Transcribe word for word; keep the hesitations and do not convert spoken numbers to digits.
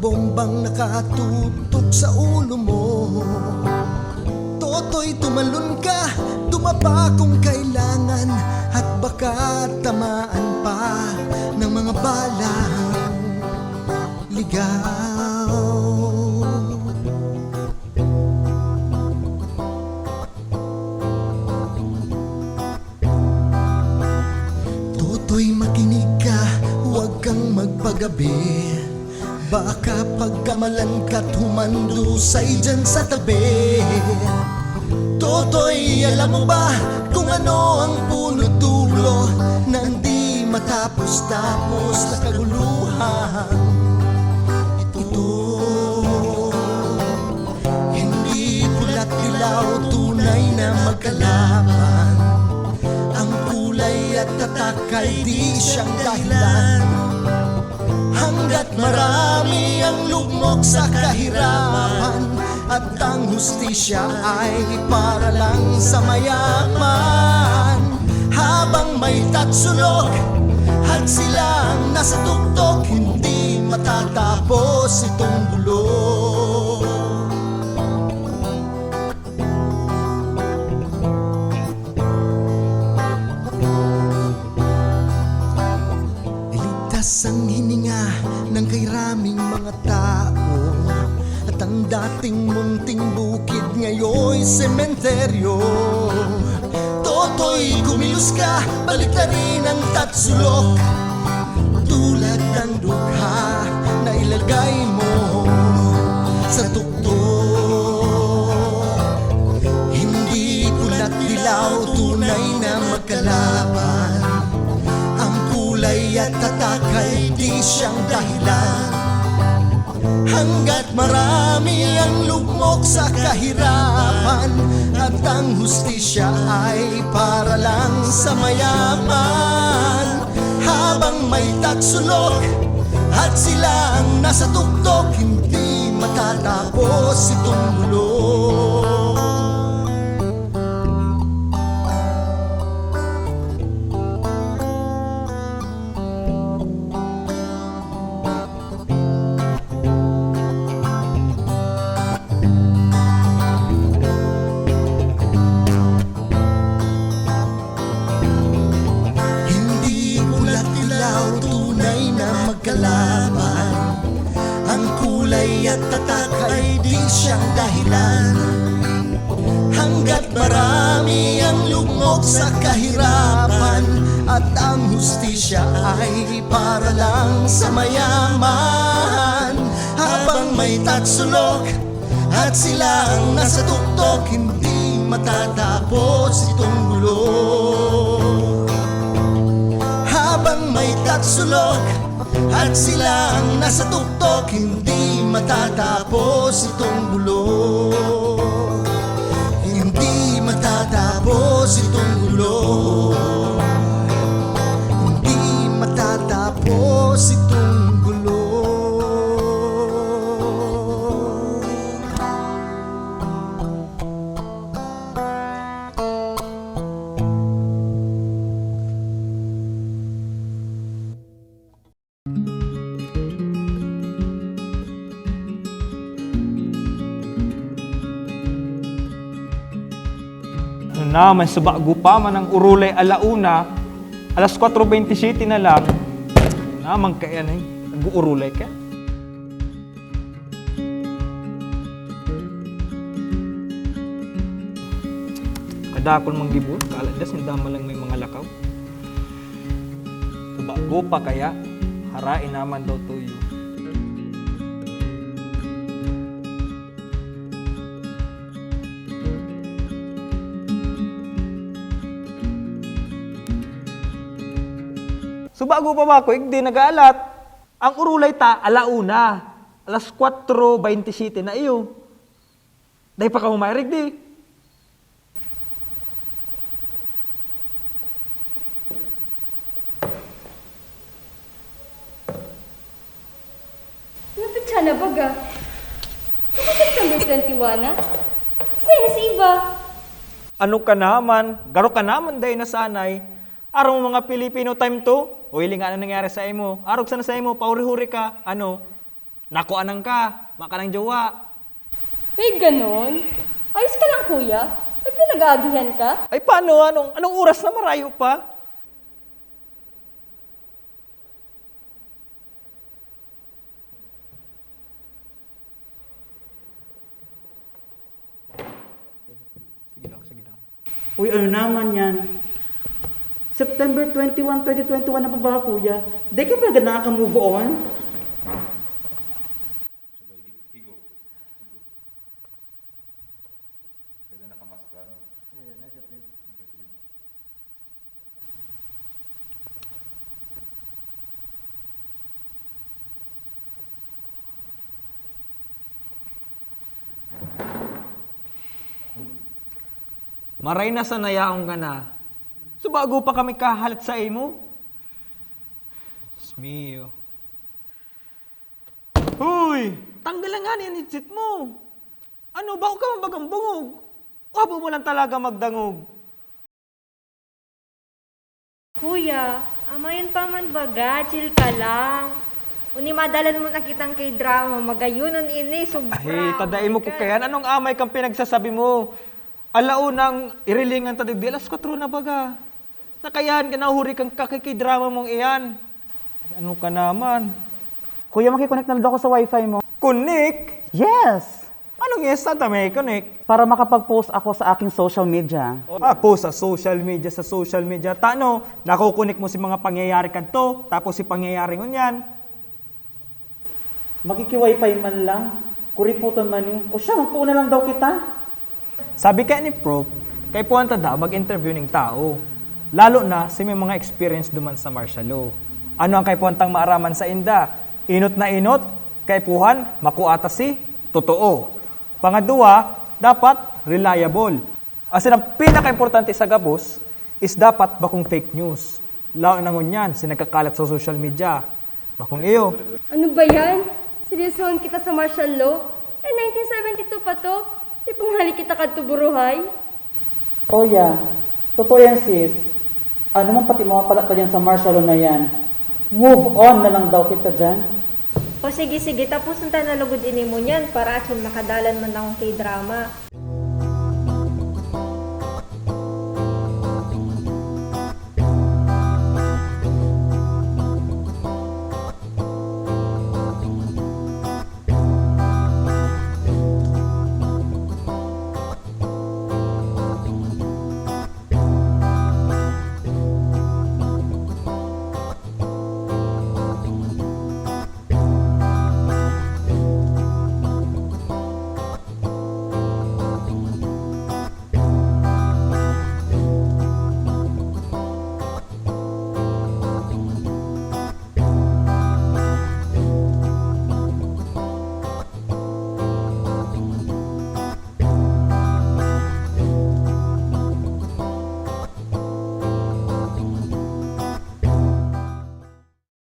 Bombang nakatutok sa ulo mo. Totoy, tumalon ka, dumapa kung kailangan, at baka tamaan pa ng mga balang ligaw. Totoy, makinig ka, huwag kang magpagabi. Baka pagkamalan ka't humandusay dyan sa tabi. Totoy, alam mo ba kung ano ang punot dulo ng di matapos-tapos na kaguluhan? Ito, hindi pula't dilaw tunay na magkalaban. Ang kulay at tatak ay di siyang dahilan. Hanggat marami ang lugmok sa kahirapan, at ang hustisya ay para lang sa mayaman. Habang may tatsulok at silang nasa tuktok, hindi matatapos itong bulok. Iligtas ang hininga ng kairaming mga tao, at ang dating munting bukid ngayoy sementeryo. Totoy, kumilos ka, baliktarin ang tatsulok, tulad ng dukha na ilagay mo sa tuktok. Hindi pula't dilaw tunay na magkalaban. Ang kulay at tatak ay di siyang dahilan. Hanggat marami ang lugmok sa kahirapan, at ang hustisya ay para lang sa mayaman. Habang may tatsulok at silang nasa tuktok, hindi matatapos itong bulok. Hindi pula't dilaw tunay na magkalaban. Ang kulay at tatak ay di siyang dahilan. Hanggat marami ang lugmok sa kahirapan, at ang hustisya ay para lang sa mayaman. Habang may tatsulok at silang nasa tuktok, hindi matatapos itong bulok. Habang may tatsulok at silang nasa tuktok, hindi matatapos itong bulok. Hindi matatapos itong bulok. Hindi matatapos itong bulok. Ano na, may subago pa man ang urulay ala una, alas kwatro bentisiete na lang. Ano na man kaya na eh, nag-uurulay ka? Kadakol mang gibon, kaladas, nindama lang may mga lakaw. Bago pa kaya, harain naman daw tuyo. So bago pa ba ako, igdi nag-aalat? Ang urulay ta, alauna, alas kwatro bentisiete na iyo. Dai pa ka humairig di. Napetsa na baga? Baka September twenty-one na? Saan na si Eva? Ano ka naman? Garo ka naman dai nasanay. Arog mga Filipino time to? O, hiling nga ano nangyari sa imo. Arog sana sa imo, pauri-huri ka. Ano? Nakuanan ka, makanang jowa. May ganon? Ayos ka lang, kuya? May pinag-aagihan ka? Ay, paano? Anong, anong oras na, marayo pa? Sige lang, sige lang. Uy, ano naman yan? September twenty-one, twenty twenty-one na pa ba, kuya? Di ka pa nakaka-move on? Pwede nakamask ka, no? Maray na sana yaon ka na. Subago pa kami kahalat sa imo. Diyos mio. Hoy! Tanggal lang nga yan headset mo. Ano, bako ka mabagang bungog? O habo mo lang talaga magdangog? Kuya, amayon pa man baga, chill ka lang. Uni madalan mo na kitang K-drama, magayunon ini, sobra. Ay, tadai mo ko kaiyan. Anong amay kang pinagsasabi mo? Alaunang irilingan ta digdi, alas kwatro na baga. Nakayahan ka, nahuhuri kang kaki-K-drama mong iyan. Ay, ano ka naman? Kuya, makikonek na daw ako sa wifi mo. Connect? Yes! Anong yes? Saan ta may connect? Para makapag-post ako sa aking social media. Ah, post sa social media, sa social media. Tano, nakukunik mo si mga pangyayari kadto, tapos si pangyayari ngunyan. Makikiwaypay man lang, kuriputon man ni. O siya, magpuon na lang daw kita. Sabi kaya ni Prof, kaipuhan ta daw mag-interview ning tawo. Lalo na si may mga experience duman sa martial law. Ano ang kaipuhan tang maaraman sa inda? Inot na inot, kaipuhan, makua ta si totoo. Pangadwa, dapat reliable. Asin ang pinakaimportante sa gabos is dapat bakong fake news. Lalo na ngunyan, si nagkakalat sa social media. Bakong iyo. Ano ba yan? Seryosohan kita sa martial law? Eh, nineteen seventy-two pa to. Di pa nga hali kita kadto buruhay. Oh yeah, totoo yan, sis. Ano man pati mawapala ta dyan sa martial law na yan? Move on na lang daw kita dyan. O sige, sige, tapuson ta na lugod ini mo niyan para atyon makadalan man akong K-drama.